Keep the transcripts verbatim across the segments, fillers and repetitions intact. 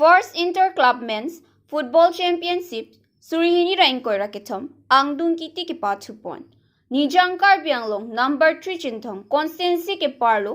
First Inter Club Men's Football Championship suri hini ra ingkoi ra kethom Angdung Kiti kepathu pon. Nijang Karbi Anglong number three Chinthong constituency keparlo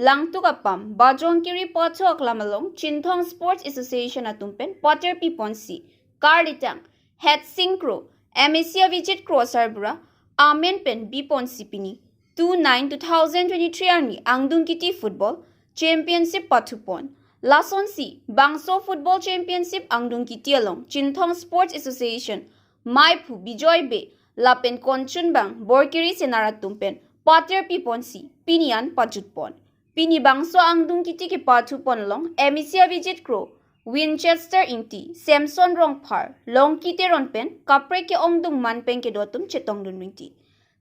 Langtuk Apam Bajongkiri pathu aklam along Chinthong Sports Association atum pen paterpi ponsi karlitang Hetsing Kro, M A C Avijit Kro asarbura amen pen bi ponsi pini two nine two thousand twenty-three arni Angdung Kiti Football Championship pathu pon. Lasonsi bangso Football Championship Angdung Kiti along Chinthong Sports Association maiphu Bijoy Bey lapen konchunbang Borkiri Senar atum pen paterpi ponsi pini an pajut pon. Pini bangso Angdung Kiti kepathu pon along M A C Avijit Kro, Winchester Ingti, Samson Rongphar, Longki Teron pen kaprek ke-ongdung man pen kedo atum chetongdun rinti.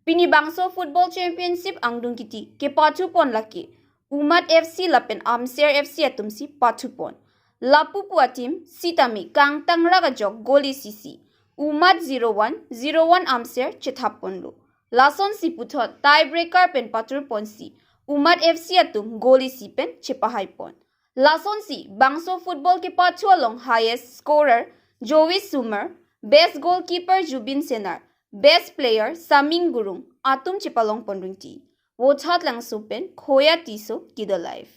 Pini bangso Football Championship Angdung Kiti kepathu pon lake Umad F C lapen Amser F C atumsi pathu pon. Lapu pu a-team sitame kangtang rak ajok goal isi si Umad zero one, zero one Amser chethap ponlo. Lasonsi puthot tiebreaker pen patur ponsi Umad F C atum goal isi pen chepahai pon. Lasonsi bangso football kepathu along highest scorer Joey Sumer, best goalkeeper Jubin Senar, best player Saming Gurung atum chepalong pon rinti. Vothatlangso pen Khoya Tisso, Kido Live.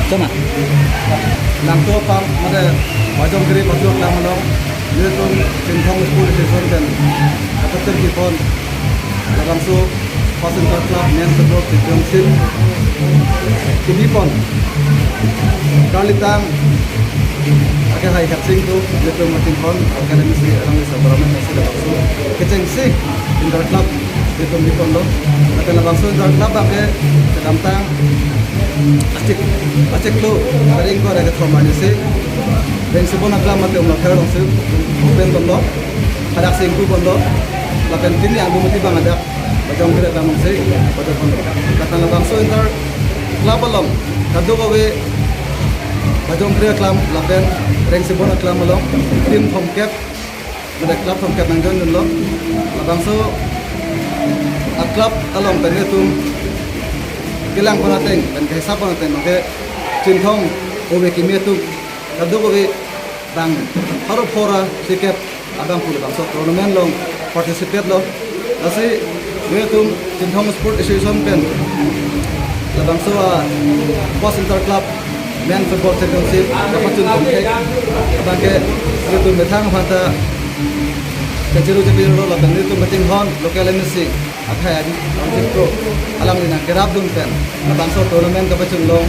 Tama. Langtuk Apam mate Bajongkiri pathu aklam along nelitum Chinthong Sports Association pen kapaterpi pon labangso First Inter Club Men Football Championship kebi pon. Karlitang akehai Hetsing Kro, nelitum Chinthong Academy si arang lisa paramen si labangso kechengsi Inter Club nelitum bi ponlo. Lapen labangso Inter Club abangke kedamtang achik, achiklo, kari ingkoi ra kethom arni si Rengsibon aklam mate Umlakhel alongsi open ponlo, hadak si ingpu ponlo. Lapen pini Angdung Kiti abang hadak Bajongkiri aklam alongsi open ponlo. Lapen labangso Inter Club along kadokave Bajongkiri aklam lapen Rengsibon aklam along team thomkep, mate club thomkep nangjoin dunlo. Labangso a-club along pen nelitum kelang pon ateng pen kehisap pon ateng ke Chinthong ove kimi atum kadokave bang pharo phora sikep abang pu labangso tournament along participate lo. Lasi nelitum Chinthong Sports Association pen labangso a-First Inter Club Men Football Championship kapachun pon ke abangke nelitum methang aphanta kachiru chipiro lapen nelitum kachinghon local M A C akhai Ranjit Kro alangli nangkerap dun pen labangso tournament kapachun long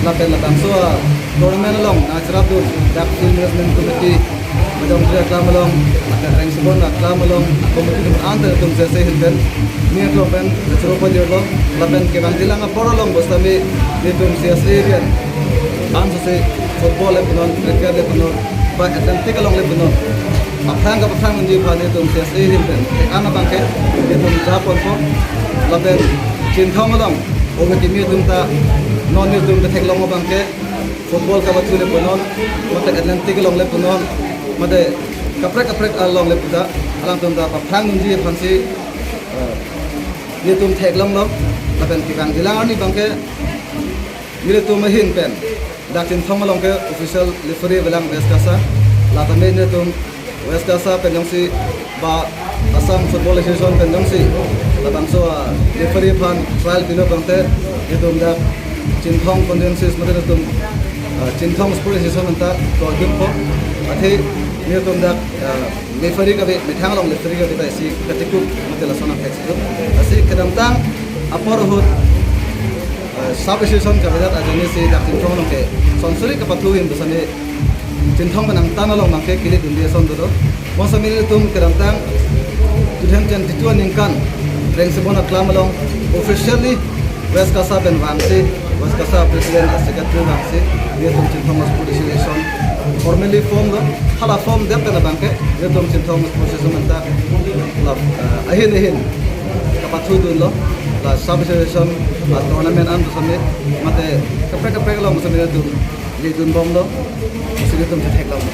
lapen labangso a-tournament along nangcherapdun dak Field Management Committee, Bajongkiri aklam along, lapen Rengsibon aklam along, committee atum anta atum sese ahin pen, nelitum pen, choro pajirlo, lapen kevangjilang apor along bostami, nelitum C S A pen, ansose football le punon, cricket le punon, ba athletic along le punon, aphrang kapaphrang unji aphan nelitum C S A ahin pen, an abangke, nelitum japonpo, lapen Chinthong along, ove kimi atum ta, non nelitum ketheklong abangke, football kapathu le punon, mate athletic along le punon, mate kaprek kaprek along le pu ta, alangtum ta paphrang unji aphansi, eh, nelitum theklonglo, lapen kevangjilang arni abangke, nelitum ahin pen, dak Chinthong along ke official referee avelang West KASA, latame nelitum West KASA pen jongsi ba Assam Football Association pen jongsi labangso a-referee aphan trial pilo tangte nelitum dak Chinthong constituencies mate nelitum, ah, Chinthong Sports Association anta kordunpo. Athe nelitum dak, ah, referee kave, methang along referee kave ta isi katikuk mate lason angthek si. Lasi kedamtang apor ahut, ah, sub association kavedet ajoinesi dak Chinthong along ke sonsuri kapathu ahin pusitame Chinthong pen angtan along abangke kilit dunde ason dolo. Bonsitame nelitum kedamtang two thousand twenty-two aningkan Rengsibon aklam along officially West KASA pen vangsi, West KASA president a-secretary vangsi, nelitum Chinthong Sports Association formally form lo, hala form det pen abangke, nelitum Chinthong Sports Association anta la, eh, ahin ahin kapathu dunlo, la sub association, la tournament an pusitame, mate kaprek kaprek along pusitame nelitum ledun bomlo, pusi nelitum theklonglo.